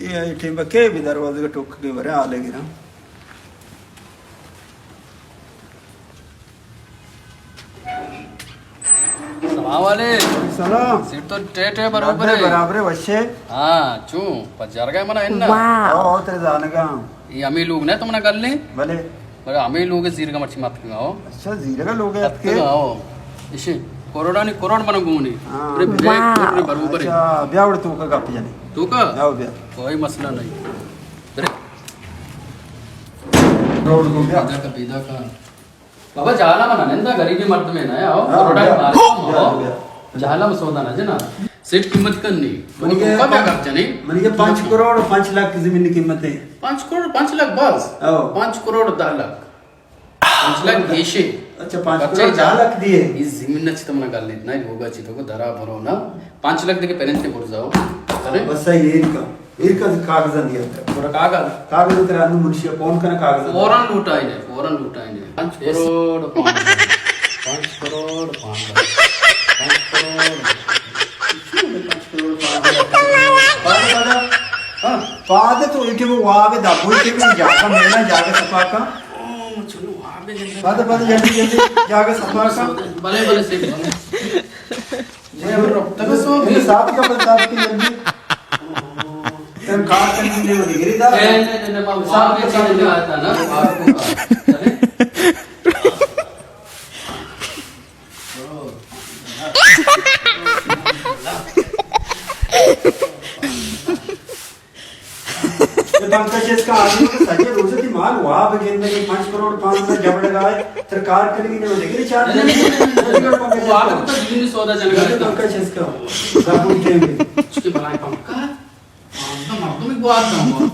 A team پہ کے بھی دروازے کا ٹوک کے برے آلے گرا۔ سلام علیکم۔ سلام۔ سیٹ تو ٹے ٹے برابر برابر ہے۔ برابر ہے، وشے۔ ہاں، چوں؟ پجار گئے منا انّا؟ واہ۔ او، او، تیرے زانگا۔ یہ امی لوگ نے تمنا گل نہیں؟ بلے۔ بلے ہمے لوگ زیرگا مرچی مت کنگا ہو۔ اچھا، زیرگا لوگ ہے اتکے۔ اتکگا ہو۔ اشی کروڑانی کروڑ منا گونی۔ ہاں۔ پورے بلیک، واہ۔ پورے برابر ہے۔ اچھا، بیا وڑ تو کا گپ جنے۔ تو کا؟ آؤ بیا۔ کوئی مسئلہ نہیں۔ برے۔ روڈ کو بیا۔ پیدا کا، پیدا کا۔ بابا، جہلا منا نندا، غریبی مردمے نا، آؤ، ہاں، کروڑا بیا، مالک ہم بیا، ہو۔ بیا۔ جہلا مسودا نا جنا۔ سیٹ قیمت کنی۔ من کے تو کم پن-، کر جنے؟ من کے پانچ کروڑ پانچ لاکھ زمین کی قیمت ہے۔ پانچ کروڑ پانچ لاکھ بس؟ ہاں۔ پانچ کروڑ دہ لاکھ۔ پانچ لاکھ گیشے۔ اچھا، پانچ کروڑ دہ لاکھ دیے۔ یہ زمین نہ چی تمنا گل نہیں، نہ لوگا چی تو کو درا بھرو نا۔ پانچ لاکھ دے کے پہلے تے برزاؤ۔ ارے؟ بس صحیح ہے، ان کا۔ ایر کاغذ دیا تھا۔ تھوڑا کاغذ؟ کاغذ تیرا انو منشی فون کرنا کاغذ۔ فوراً لوٹائیں، فوراً لوٹائیں۔ پانچ کروڑ پانچ لاکھ۔ پانچ کروڑ پانچ لاکھ۔ پانچ کروڑ۔ پانچ کروڑ پانچ لاکھ۔ پادے، پادے۔ ہاں۔ پادے تو ایک وہ واب دا، وہ ایک وہ جاگا، میرا جاگا سپا کا۔ او، چلو، واب دے۔ پادے، پادے، جلدی، جلدی، جاگا سپا کا۔ بلے، بلے، سیٹ، بلے۔ یہ ہم رکھتا ہے سو یہ بھی۔ ساتھ کا بس ساتھ کی جلدی۔ تم کار کرنے کے لیے وہ ڈگری دا۔ نہیں، نہیں، نہیں، نہیں، بابا، صاحب کے ساتھ نہیں آتا نا، آپ کو کار۔ اے بنکش اس کا آدمی کو سجے روزے دی مال واب گندگی پانچ کروڑ پانچ لاکھ جبڑ گائے، تر کار کرگی نے دیکھ رہے چار دن۔ واب تو دین سودا جنگا۔ بنکش اس کا۔ زبون کے میں۔ اس کے بلائے پنکھا۔ پانچ مردم کو آتا ہوں۔